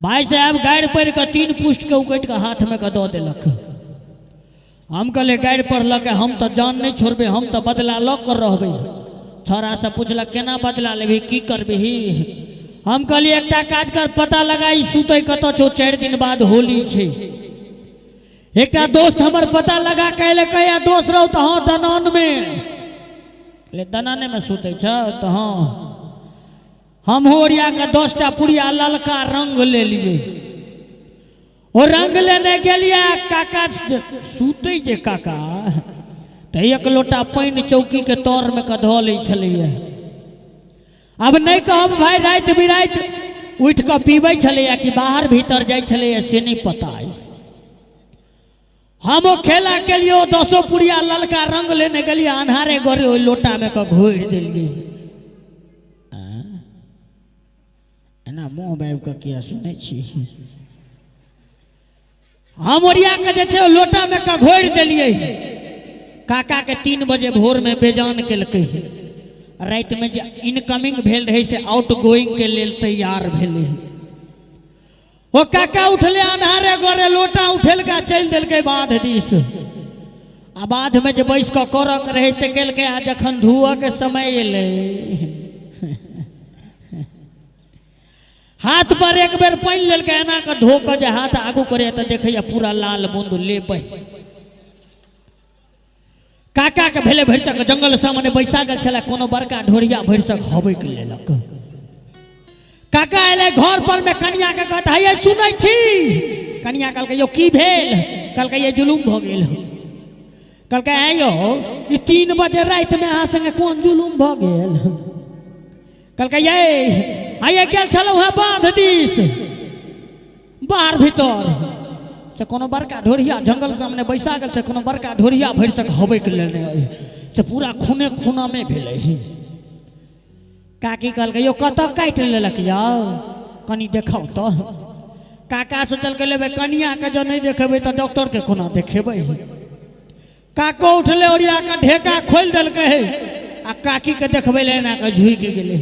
भाइ साहेब गारि पढ़ि कऽ 3 पुष्ट के उकटि कऽ हाथमे कऽ दऽ देलक। हम कहलियै गारि पढ़लक, हम तऽ जान नहि छोड़बै, हम तऽ बदला लऽ कऽ रहबै। छौड़ा से पुछलक केना बदला लेबही, की करबिही? हम कहलियै एकटा काज कर, पता लगा ई सुतै कतऽ छौ, 4 दिन बाद होली छै। एकटा दोस्त हमर पता लगा के एलै, कहैया दोस्त रहू तऽ हँ दनानमे। कहलियै दनानेमे सुतै छ? तऽ हँ। हमहूँ ओरिया कऽ 10टा पुड़िया ललका रंग लेलियै, ओ रंग लेने गेलियै। काका सुतै जे काका तऽ 1 लोटा पानि चौकीके तरमे कऽ धऽ लै छलैया। आब नहि कहब भाय राति बिराति उठि कऽ पीबै छलैया कि बाहर भीतर जाइ छलैया से नहि पता अइ। हम ओ खेला केलियै, ओ 10 पुड़िया ललका रंग लेने गेलियै, अन्हारे गरे ओहि लोटामे कऽ घोरि देलियै। एना मुँह बाबि कऽ किया सुनै छी? हम ओरिया कऽ जे छै लोटामे कऽ घोरि देलियै। काकाके 3 बजे भोरमे बेजान केलकै। रातिमे जे इनकमिंग भेल रहै से आउट गोइंगके लेल तैयार भेलै। ओ काका उठले अन्हारे गोरे, लोटा उठेलका चलि देलकै बाध दिस। आ बाधमे जे बैस कऽ करऽ के रहै से केलकै। आ जखन धोअ के समय एलै, हाथ पर एक बेर पानि लेलकै, एना कऽ धो कऽ जे हाथ आगू करे तऽ देखैया पूरा लाल बूंद लेपै। काका के भेलै भरिसक जंगल सामने बैसा गेल छलै, कोनो बड़का ढोरिया भरिसक हबैक लेलक। काका एलै घर पर में, कनिया के कहत हे सुनै छी? कनिया कहलकै यौ की भेल? कहलकै ये जुलुम भऽ गेल। कहलकै आँय यौ, ई 3 बजे रातिमे अहाँ संगे कोन जुलुम भऽ गेल? कहलकै ये आइए गेल छलहुँ हेँ बाध दिस, बाहर भीतर से कोनो बड़का ढोरिया जंगल सामने बैसा गेल छै, कोनो बड़का ढोरिया भरिसक हबैक लेने अइ, से पूरा खूने खूनामे भेलै। काकी कहलकै यौ कतऽ काटि लेलक यौ, कनि देखाउ तऽ। काका सोचलकै लेबै कनियाके जँ नहि देखेबै तऽ डॉक्टरके कोना देखेबै। काको उठले ओरिया कऽ ढेका खोलि देलकै आ काकीके देखबै लए एना कऽ झुकि गेलै।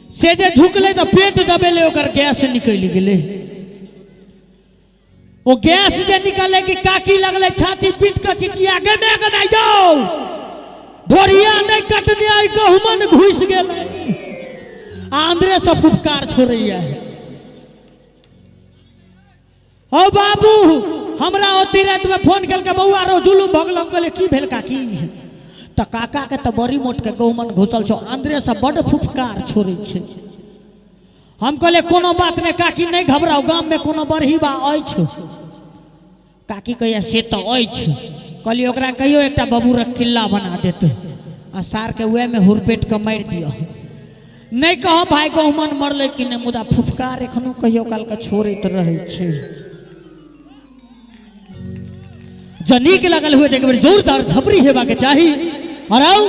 से जे झुकलै तऽ पेट दबेलै, ओकर गैस निकलि गेलै। ओ गैस जे निकललै कि काकी लगलै छाती पीट कऽ चिचिया गे माय गे माय, यौ ढोरिया नहि कटने आइ गहुमन घुसि गेलै। आ अन्दरे से फुफकार छोड़ैया। ओ बाबू हमरा ओती रातिमे फोन केलकै, बौआ रो जुलुम भऽ गेल। हम कहलियै की भेल काकी? तऽ काकाके तऽ बड़ी मोटके गहुमन घुसल छौ, अन्दरे से बड्ड फुफकार छोड़ै छै। हम कहलियै कोनो बात नहि काकी, नहि घबराउ, गाममे कोनो बरहीबा अछि? काकी कहैया से तऽ अछि। कहलियै ओकरा कहियो एकटा बबूरक किल्ला बना देत आ सारके वएहमे हुरपेट कऽ मारि दिअ। नहि कहब भाय गहुमन मरलै कि नहि, मुदा फुफकार एखनो कहियो कालके छोड़ैत रहै छै। जँ नीक लागल हुए तऽ एक बेर जोरदार थपड़ी हेबाक चाही। और आउ